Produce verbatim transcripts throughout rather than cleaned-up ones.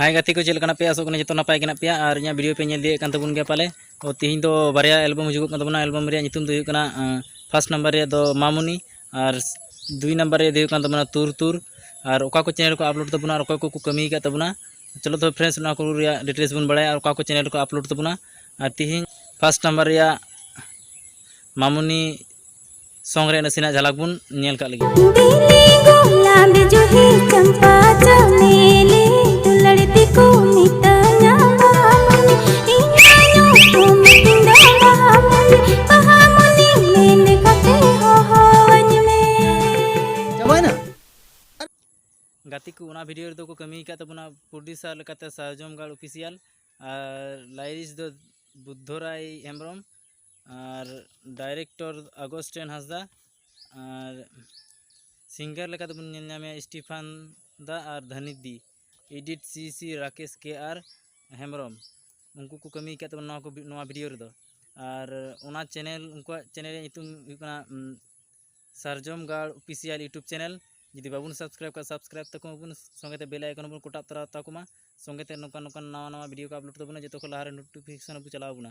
ᱦᱟᱭ ᱜᱟᱛᱮ ᱠᱚ, ᱪᱮᱫ ᱞᱮᱠᱟ ᱢᱮᱱᱟᱜ ᱯᱮᱭᱟ? ᱟᱥᱚᱜ ᱠᱟᱱᱟ ᱡᱚᱛᱚ ᱱᱟᱯᱟᱭ ᱜᱮ ᱢᱮᱱᱟᱜ ᱯᱮᱭᱟ ᱟᱨ ᱤᱧᱟᱹᱜ ᱵᱷᱤᱰᱤᱭᱳ ᱯᱮ ᱧᱮᱞ ᱤᱫᱤᱭᱮᱫ ᱠᱟᱱ ᱛᱟᱵᱚᱱ ᱜᱮᱭᱟ ᱯᱟᱞᱮ᱾ ᱛᱚ, ᱛᱤᱦᱤᱧ ᱫᱚ ᱵᱟᱨᱭᱟ ᱮᱞᱵᱟᱢ ᱦᱤᱡᱩᱜᱚᱜ ᱠᱟᱱ ᱛᱟᱵᱚᱱᱟ᱾ ᱮᱞᱵᱟᱢ ᱨᱮᱭᱟᱜ ᱧᱩᱛᱩᱢ ᱫᱚ ᱦᱩᱭᱩᱜ ᱠᱟᱱᱟ, ᱟᱸ, ᱯᱷᱟᱥᱴ ᱱᱟᱢᱵᱟᱨ ᱨᱮᱭᱟᱜ ᱫᱚ ᱢᱟᱢᱩᱱᱤ ᱟᱨ ᱫᱩᱭ ᱱᱟᱢᱵᱟᱨ ᱨᱮᱭᱟᱜ ᱫᱚ ᱦᱩᱭᱩᱜ ᱠᱟᱱ ᱛᱟᱵᱚᱱᱟ ᱛᱩᱨ ᱛᱩᱨ᱾ ᱟᱨ ᱚᱠᱟ ᱠᱚ ᱪᱮᱱᱮᱞ ᱨᱮᱠᱚ ᱟᱯᱞᱳᱰ ᱛᱟᱵᱚᱱᱟ ᱟᱨ ᱚᱠᱚᱭ ᱠᱚᱠᱚ ᱠᱟᱹᱢᱤ ᱟᱠᱟᱫ ᱛᱟᱵᱚᱱᱟ, ᱪᱚᱞᱚ ᱛᱚᱵᱮ ᱯᱷᱨᱮᱱᱰᱥ, ᱚᱱᱟ ᱠᱚ ᱨᱮᱭᱟᱜ ᱰᱤᱴᱮᱞᱥ ᱵᱚᱱ ᱵᱟᱲᱟᱭᱟ ᱟᱨ ᱚᱠᱟ ᱠᱚ ᱪᱮᱱᱮᱞ ᱨᱮᱠᱚ ᱟᱯᱞᱳᱰ ᱛᱟᱵᱚᱱᱟ᱾ ᱟᱨ ᱛᱤᱦᱤᱧ ᱯᱷᱟᱥᱴ ᱱᱟᱢᱵᱟᱨ ᱨᱮᱭᱟᱜ ᱢᱟᱢᱩᱱᱤ ᱥᱚᱝ ᱨᱮ ᱱᱟᱥᱮᱱᱟᱜ ᱡᱷᱟᱞᱟᱠ ᱵᱚᱱ ᱧᱮᱞ ᱠᱟᱜ ᱞᱮᱜᱮ᱾ ᱵᱤᱞᱤ ᱜᱳᱞᱟᱯ ᱡᱩᱦᱤ ᱪᱟᱢᱯᱟ ᱪᱟᱢᱮᱞᱤ ᱫᱩᱞᱟᱹᱲ ᱛᱮᱠᱚ ᱢᱮᱛᱟᱧᱟ ᱵᱟᱦᱟᱢᱩᱱᱤ, ᱤᱧᱟᱜ ᱧᱩᱛᱩᱢ ᱛᱤᱧ ᱫᱚ ᱵᱟᱦᱟᱢᱩᱱᱤ, ᱵᱟᱦᱟᱢᱩᱱᱤ ᱢᱮᱱ ᱠᱟᱛᱮ ᱦᱚᱦᱚᱣᱟᱹᱧ ᱢᱮ᱾ ᱪᱟᱵᱟᱭᱱᱟ? ᱜᱟᱛᱮ ᱠᱚ, ᱚᱱᱟ ᱵᱷᱤᱰᱤᱭᱳ ᱨᱮᱫᱚ ᱠᱚ ᱠᱟᱹᱢᱤ ᱟᱠᱟᱫ ᱛᱟᱵᱚᱱᱟ ᱯᱨᱚᱰᱭᱩᱥᱟᱨ ᱞᱮᱠᱟᱛᱮ ᱥᱟᱨᱡᱚᱢ ᱜᱟᱲ ᱚᱯᱷᱤᱥᱤᱭᱟᱞ, ᱟᱨ ᱞᱟᱭᱨᱤᱥ ᱫᱚ ᱵᱩᱫᱽᱫᱷᱚᱨᱟᱭ ᱦᱮᱢᱵᱨᱚᱢ, ᱟᱨ ᱰᱟᱭᱨᱮᱠᱴᱚᱨ ᱟᱜᱚᱥᱴᱤᱱ ᱦᱟᱸᱥᱫᱟ, ᱟᱨ ᱥᱤᱝᱜᱟᱨ ᱞᱮᱠᱟ ᱛᱮᱵᱚᱱ ᱧᱮᱞ ᱧᱟᱢᱮᱭᱟ ᱥᱴᱤᱯᱷᱟᱱ ᱫᱟ ᱟᱨ ᱫᱷᱟᱱᱤ ᱫᱤ, ᱮᱰᱤᱴ ᱥᱤ ᱥᱤ ᱨᱟᱠᱮᱥ ᱠᱮ ᱟᱨ ᱦᱮᱢᱵᱨᱚᱢ, ᱩᱱᱠᱩ ᱠᱚ ᱠᱟᱹᱢᱤ ᱟᱠᱟᱫ ᱛᱟᱵᱚᱱᱟ ᱱᱚᱣᱟ ᱠᱚ ᱵᱷᱤ-, ᱱᱚᱣᱟ ᱵᱷᱤᱰᱤᱭᱳ ᱨᱮᱫᱚ᱾ ᱟᱨ ᱚᱱᱟ ᱪᱮᱱᱮᱞ, ᱩᱱᱠᱩᱣᱟᱜ ᱪᱮᱱᱮᱞ ᱨᱮᱭᱟᱜ ᱧᱩᱛᱩᱢ ᱦᱩᱭᱩᱜ ᱠᱟᱱᱟ, ᱩᱢ, ᱥᱟᱨᱡᱚᱢ ᱜᱟᱲ ᱚᱯᱷᱤᱥᱤᱭᱟᱞ ᱭᱩᱴᱩᱵᱽ ᱪᱮᱱᱮᱞ᱾ ᱡᱩᱫᱤ ᱵᱟᱵᱚᱱ ᱥᱟᱵᱥᱠᱨᱟᱭᱤᱵ ᱠᱟᱜ, ᱥᱟᱵᱥᱠᱨᱟᱭᱤᱵ ᱛᱟᱠᱚ ᱢᱟᱵᱚᱱ, ᱥᱚᱸᱜᱮ ᱛᱮ ᱵᱮᱞ ᱟᱭᱠᱚᱱ ᱦᱚᱸᱵᱚᱱ ᱠᱚᱴᱟᱵ ᱛᱚᱨᱟ ᱛᱟᱠᱚ ᱢᱟ᱾ ᱥᱚᱸᱜᱮ ᱛᱮ ᱱᱚᱝᱠᱟᱱ ᱱᱚᱝᱠᱟᱱ ᱱᱟᱣᱟ ᱱᱟᱣᱟ ᱵᱷᱤᱰᱤᱭᱳ ᱠᱚ ᱟᱯᱞᱳᱰ ᱛᱟᱵᱚᱱᱟ, ᱡᱚᱛᱚ ᱠᱷᱚᱱ ᱞᱟᱦᱟᱨᱮ ᱱᱳᱴᱤᱯᱷᱤᱠᱮᱥᱚᱱ ᱟᱵᱚ ᱪᱟᱞᱟᱣ ᱟᱵᱚᱱᱟ᱾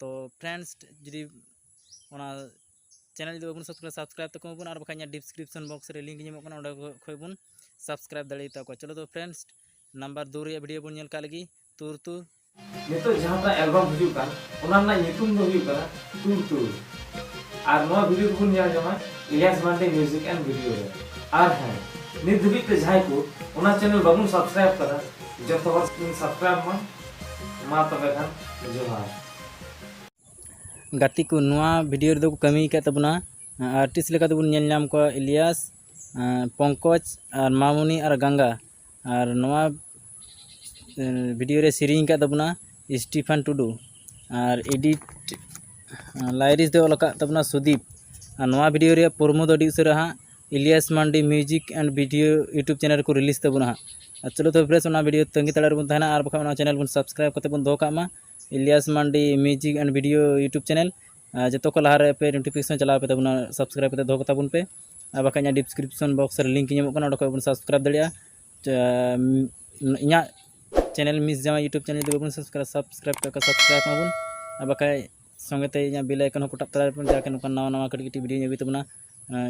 ᱛᱚ ᱯᱷᱨᱮᱱᱰᱥ, ᱡᱩᱫᱤ ᱚᱱᱟ ᱪᱮᱱᱮᱞ ᱡᱩᱫᱤ ᱵᱟᱵᱚᱱ ᱥᱟᱵᱥᱠᱨᱟᱭᱤᱵ, ᱥᱟᱵᱥᱠᱨᱟᱭᱤᱵ ᱛᱟᱠᱚ ᱢᱟᱵᱚᱱ, ᱟᱨ ᱵᱟᱠᱷᱟᱡ ᱤᱧᱟᱹᱜ ᱰᱤᱥᱠᱨᱤᱯᱥᱚᱱ ᱵᱚᱠᱥ ᱨᱮ ᱞᱤᱝᱠ ᱧᱟᱢᱚᱜ ᱠᱟᱱᱟ, ᱚᱸᱰᱮ ᱠᱷᱚᱡ ᱵᱚᱱ ᱥᱟᱵᱥᱠᱨᱟᱭᱤᱵ ᱫᱟᱲᱮᱭᱟᱛᱟ ᱠᱚᱣᱟ᱾ ᱪᱚᱞᱚ ᱛᱚ ᱯᱷᱨᱮᱱᱰᱥ, ᱱᱟᱢᱵᱟᱨ ᱫᱩ ᱨᱮᱭᱟᱜ ᱵᱷᱤᱰᱤᱭᱳ ᱵᱚᱱ ᱧᱮᱞ ᱠᱟᱜ ᱞᱮᱜᱮ, ᱛᱩᱨ ᱛᱩᱨ᱾ ᱱᱤᱛᱚᱜ ᱡᱟᱦᱟᱸᱴᱟᱜ ᱮᱞᱵᱟᱢ ᱦᱤᱡᱩᱜ ᱠᱟᱱ, ᱚᱱᱟ ᱨᱮᱱᱟᱜ ᱧᱩᱛᱩᱢ ᱫᱚ ᱦᱩᱭᱩᱜ ᱠᱟᱱᱟ ᱛᱩᱨ ᱛᱩᱨ᱾ ᱟᱨ ᱱᱚᱣᱟ ᱵᱷᱤᱰᱤᱭᱳ ᱫᱚᱵᱚᱱ ᱧᱮᱞ ᱧᱟᱢᱟ Ilyas Mandi music and video ᱨᱮ᱾ ᱟᱨ ᱦᱮᱸ, ᱱᱤᱛ ᱫᱷᱟᱹᱵᱤᱡ ᱛᱮ ᱡᱟᱦᱟᱸᱭ ᱠᱚ ᱚᱱᱟ ᱪᱮᱱᱮᱞ ᱵᱟᱵᱚᱱ ᱥᱟᱵᱥᱠᱨᱟᱭᱤᱵ ᱠᱟᱫᱟ, ᱡᱚᱛᱚ ᱦᱚᱲ ᱵᱚᱱ ᱥᱟᱵᱥᱠᱨᱟᱭᱤᱵ ᱢᱟ᱾ ᱢᱟ ᱛᱚᱵᱮ ᱠᱷᱟᱱ ᱡᱚᱦᱟᱨ᱾ ᱜᱟᱛᱮ ᱠᱚ, ᱱᱚᱣᱟ ᱵᱷᱤᱰᱤᱭᱳ ᱨᱮᱫᱚ ᱠᱚ ᱠᱟᱹᱢᱤ ᱟᱠᱟᱫ ᱛᱟᱵᱚᱱᱟ ᱟᱨᱴᱤᱥᱴ ᱞᱮᱠᱟ ᱛᱮᱵᱚᱱ ᱧᱮᱞ ᱧᱟᱢ ᱠᱚᱣᱟ ᱤᱞᱤᱭᱟᱥ, ᱟᱸ, ᱯᱚᱝᱠᱚᱡᱽ ᱟᱨ ᱢᱟᱢᱩᱱᱤ ᱟᱨ ᱜᱟᱝᱜᱟ᱾ ᱟᱨ ᱱᱚᱣᱟ, ᱮᱸ, ᱵᱷᱤᱰᱤᱭᱳ ᱨᱮ ᱥᱮᱨᱮᱧ ᱟᱠᱟᱫ ᱛᱟᱵᱚᱱᱟ ᱥᱴᱤᱯᱷᱟᱱ ᱴᱩᱰᱩ ᱟᱨ ᱮᱰᱤᱴ, ᱟᱸ, ᱞᱟᱭᱨᱤᱥ ᱫᱚ ᱚᱞ ᱟᱠᱟᱫ ᱛᱟᱵᱚᱱᱟ ᱥᱩᱫᱤᱯ᱾ ᱟᱨ ᱱᱚᱣᱟ ᱵᱷᱤᱰᱤᱭᱳ ᱨᱮᱭᱟᱜ ᱯᱨᱳᱢᱳ ᱫᱚ ᱟᱹᱰᱤ ᱩᱥᱟᱹᱨᱟ ᱦᱟᱸᱜ Elias Mandi music and video YouTube channel ᱨᱮᱠᱚ ᱨᱤᱞᱤᱡᱽ ᱛᱟᱵᱚᱱᱟ ᱦᱟᱸᱜ᱾ ᱟᱨ ᱪᱚᱞᱚ ᱛᱚᱵᱮ ᱯᱷᱨᱮᱱᱰᱥ, ᱚᱱᱟ ᱵᱷᱤᱰᱤᱭᱳ ᱛᱟᱺᱜᱤ ᱛᱟᱲᱟᱜ ᱨᱮᱵᱚᱱ ᱛᱟᱦᱮᱱᱟ, ᱟᱨ ᱵᱟᱠᱷᱟᱡ ᱚᱱᱟ ᱪᱮᱱᱮᱞ ᱵᱚᱱ ᱥᱟᱵᱥᱠᱨᱟᱭᱤᱵ ᱠᱟᱛᱮ ᱵᱚᱱ ᱫᱚᱦᱚ ᱠᱟᱜ ᱢᱟ, Elias Mandi music and video YouTube channel. ᱟᱨ ᱡᱚᱛᱚ ᱠᱚ ᱞᱟᱦᱟᱨᱮ ᱯᱮ ᱱᱳᱴᱤᱯᱷᱤᱠᱮᱥᱚᱱ ᱪᱟᱞᱟᱣ ᱯᱮ ᱛᱟᱵᱚᱱᱟ, ᱥᱟᱵᱥᱠᱨᱟᱭᱤᱵ ᱠᱟᱛᱮ ᱫᱚᱦᱚ ᱠᱟᱛᱟ ᱵᱚᱱ ᱯᱮ᱾ ᱟᱨ ᱵᱟᱠᱷᱟᱡ ᱤᱧᱟᱹᱜ ᱰᱤᱥᱠᱨᱤᱯᱥᱚᱱ ᱵᱚᱠᱥ ᱨᱮ ᱞᱤᱝᱠ ᱧᱟᱢᱚᱜ ᱠᱟᱱᱟ, ᱚᱸᱰᱮ ᱠᱷᱚᱡ ᱵᱚᱱ ᱥᱟᱵᱥᱠᱨᱟᱭᱤᱵ ᱫᱟᱲᱮᱭᱟᱜᱼᱟ᱾ ᱪᱟ-, ᱤᱧᱟᱹᱜ ᱪᱮᱱᱮᱞ ᱢᱤᱥ ᱡᱟᱢᱟ YouTube ᱪᱮᱱᱮᱞ ᱡᱩᱫᱤ ᱵᱟᱵᱚᱱ ᱥᱟᱵᱥᱠᱨᱟᱭᱤᱵ ᱥᱟᱵᱥᱠᱨᱟᱭᱤᱵ ᱠᱟᱜ ᱠᱷᱟᱱ ᱥᱟᱵᱥᱠᱨᱟᱭᱤᱵ ᱢᱟᱵᱚᱱ᱾ ᱟᱨ ᱵᱟᱠᱷᱟᱡ ᱥᱚᱸᱜᱮ ᱛᱮ ᱤᱧᱟᱹᱜ ᱵᱮᱞ ᱟᱭᱠᱚᱱ ᱦᱚᱸ ᱠᱚᱴᱟᱜ ᱛᱟᱨᱟᱭ ᱵᱚᱱ, ᱡᱟᱦᱟᱸ ᱠᱤ ᱱᱚᱝᱠᱟᱱ ᱱᱟᱣᱟ ᱱᱟᱣᱟ ᱠᱟᱹᱴᱤᱡ ᱠᱟᱹᱴᱤᱡ ᱵᱷᱤᱰᱤᱭᱳᱧ ᱟᱹᱜᱩᱭ ᱛᱟᱵᱚᱱᱟ,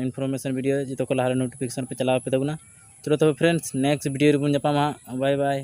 ᱤᱱᱯᱷᱚᱨᱢᱮᱥᱚᱱ ᱵᱷᱤᱰᱤᱭᱳ ᱡᱚᱛᱚ ᱠᱚ ᱞᱟᱦᱟᱨᱮ ᱱᱳᱴᱤᱯᱷᱤᱠᱮᱥᱚᱱ ᱯᱮ ᱪᱟᱞᱟᱣ ᱯᱮ ᱛᱟᱵᱚᱱᱟ᱾ ᱪᱚᱞᱚ ᱛᱚᱵᱮ ᱯᱷᱨᱮᱱᱰᱥ, ᱱᱮᱠᱥᱴ ᱵᱷᱤᱰᱤᱭᱳ ᱨᱮᱵᱚᱱ ᱧᱟᱯᱟᱢᱟ ᱦᱟᱸᱜ᱾ ᱵᱟᱭ ᱵᱟᱭ᱾